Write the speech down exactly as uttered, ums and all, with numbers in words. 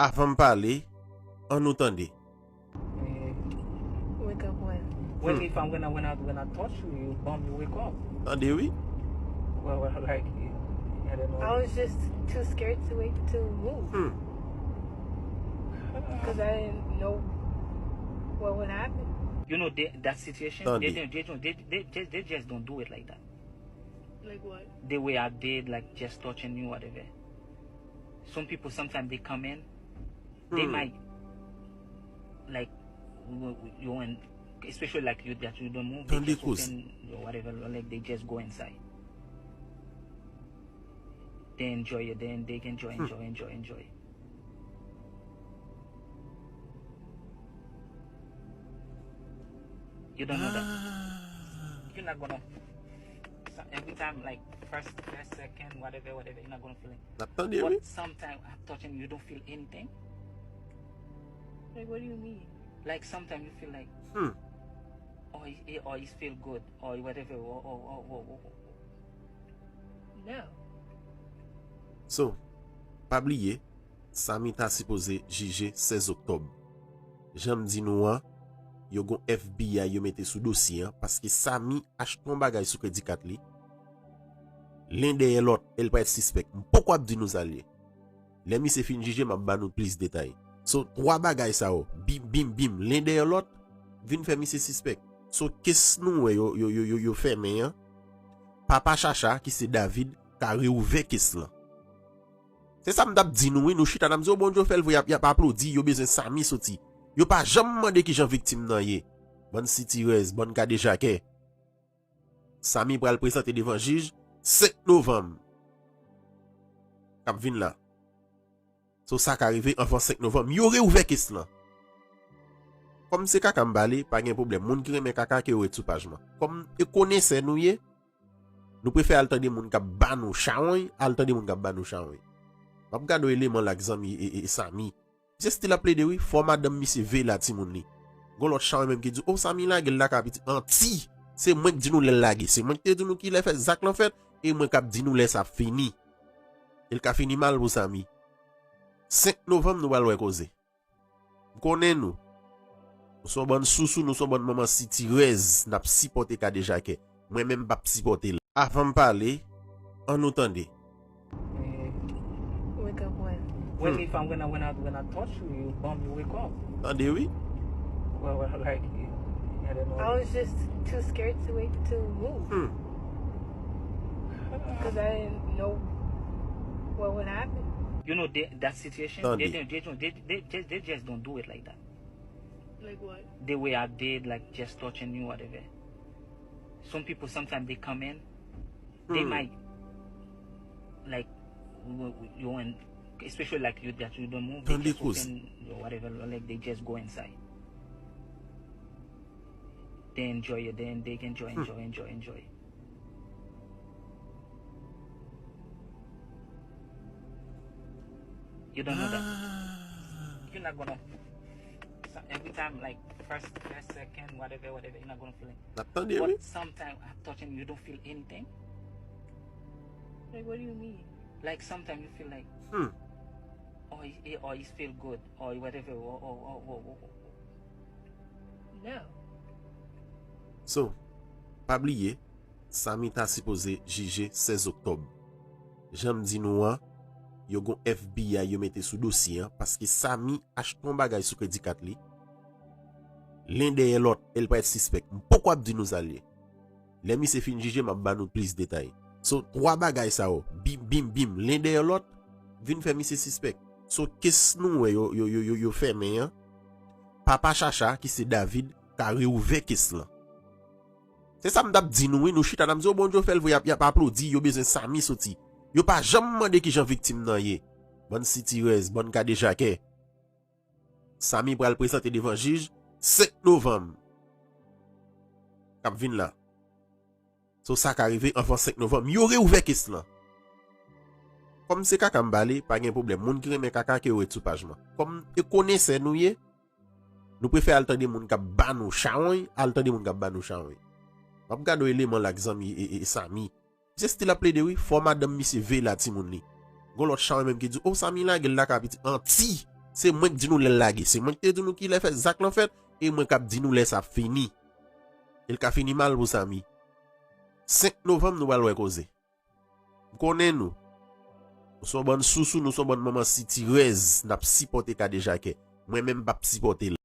Avan m pale, ann nou tande. Wake up when? When, if I, when I, when I, when I touch you, you bump, you wake up. Tande wi. Well, well, like, I don't know. I was just too scared to wake, to move. Hmm. Because I didn't know what would happen. You know, they, that situation, they, Tande. They, they, don't, they, they, they, they just don't do it like that. Like what? The way I did, like, just touching you, whatever. Some people, sometimes they come in, they Hmm. might, like, w- w- you and especially like you that you don't move, they Tande just koze. Open or whatever, like, they just go inside. They enjoy it, then they enjoy, Hmm. enjoy, enjoy, enjoy. You don't know that. Ah. You're not gonna. So every time, like, first, first, second, whatever, whatever, you're not gonna feel it. N ap tande, wi. But sometimes I'm touching, you don't feel anything. Like, what do you mean? Like, sometimes you feel like, Hmm. oh, it, it, oh, it feel good, or whatever, or, or, or, or, or. No. So, pa bliye, Samy ta sipoze jije sèz oktòb. Jan m di nou an, yo gon F B I yo mete sou dosye an, paske Samy achte yon bagay sou kredi kat li. Len dèyè lòt, e l parèt sispèk. M poko ap di nou sa l ye. Lè misye fin jije, m ap ba nou plis detay. So, twa bagay sa yo, bim, bim, bim, len dèyè lòt, vin fè misye sispèk. So, kes nou wè yo, yo, yo, yo, yo fèmen an, papa Chacha, ki se David, ka reouvè kes lan. Se sa m t ap di nou, wi. Nou chita, n ap di, o, Bondye fè l vre, y ap, y ap aplodi, yo bezwen Samy soti. Yo pa janm mande kijan viktim nan ye. Bann sitirèz, bann kadejakè. Samy pral prezante devan jij senk novanm k ap vin la. So, sa ka rive anvan senk novanm. Yo reouvè kes lan. Kòm se kaka m pale, pa gen pwoblèm. Moun ki renmen kaka, ke yo ret sou paj mwen. Kòm e konesè nou ye, nou prefere al tande moun k ap ba nou chawony, al tande moun k ap ba nou chawony. M ap gade yon eleman la k zanmi e, e, e Samy. Misye still ap plede wi, fò madanm misye veye la timoun li. Gon lòt chawony menm ki di, o, Samy lage l la ka piti. Manti! Se mwen k di nou lè l lage. Se mwen k te di nou kilè fè zak lan fèt, e mwen k ap di nou lè sa ap fini. E l ka fini mal pou Samy. Senk novanm, nou pral wè koze. M konnen nou. Nou se yon bann sousou, nou se yon bann manman sitirèz, n ap sipòte kadejakè. Mwen menm, m p ap sipòte l. Avan m pale, ann nou tande. Wake up when? When, if I, when I, when I, when I touch you, you bump, you wake up. Tande wi. Well, well, like, I don't know. I was just too scared to wake, to move. Hmm. Because I didn't know what would happen. You know, they, that situation, Tande. They, they, they, don't, they, they, they, they just don't do it like that. Like what? The way I did, like, just touching you, whatever. Some people, sometimes they come in, they Hmm. might, like, w- w- you and especially like you that you don't move, they Tande just koze. Open or whatever, like, they just go inside. They enjoy it, then they enjoy, Hmm. enjoy, enjoy, enjoy. You don't know that. Ah. You're not gonna. So every time, like, first, first, second, whatever, whatever, you're not gonna feel it. N ap tande, wi. But sometimes I'm touching, you don't feel anything. Like, what do you mean? Like, sometimes you feel like, Hmm. oh, it, it, oh, it feel good, or whatever, or, or, or, or, or. No. So, pa bliye, Samy ta sipoze jije sèz oktòb. Jan m di nou an, yo gon F B I yo mete sou dosye an, paske Samy achte yon bagay sou kredi kat li. Len dèyè lòt, e l parèt sispèk. M poko ap di nou sa l ye. Lè misye fin jije, m ap ba nou plis detay. So, twa bagay sa yo, bim, bim, bim, len dèyè lòt, vin fè misye sispèk. So, kes nou wè yo, yo, yo, yo, yo fèmen an, papa Chacha, ki se David, ka reouvè kes lan. Se sa m t ap di nou, wi. Nou chita, n ap di, o, Bondye fè l vre, y ap, y ap aplodi, yo bezwen Samy soti. Yo pa janm mande kijan viktim nan ye. Bann sitirèz, bann kadejakè. Samy pral prezante devan jij senk novanm k ap vin la. So, sa ka rive anvan senk novanm. Yo reouvè kes lan. Kòm se kaka m pale, pa gen pwoblèm. Moun ki renmen kaka, ke yo ret sou paj mwen. Kòm e konesè nou ye, nou prefere al tande moun k ap ba nou chawony, al tande moun k ap ba nou chawony. M ap gade yon eleman la k zanmi e, e, e Samy. Misye still ap plede wi, fò madanm misye veye la timoun li. Gon lòt chawony menm ki di, o, Samy lage l la ka piti. Manti! Se mwen k di nou lè l lage. Se mwen k te di nou kilè fè zak lan fèt. E mwen k ap di nou lè sa ap fini. E l ka fini mal pou Samy. Senk novanm, nou pral wè koze. M konnen nou. Nou se yon bann sousou, nou se yon bann manman sitirèz. N ap sipòte kadejakè. Mwen menm, m p ap sipòte l.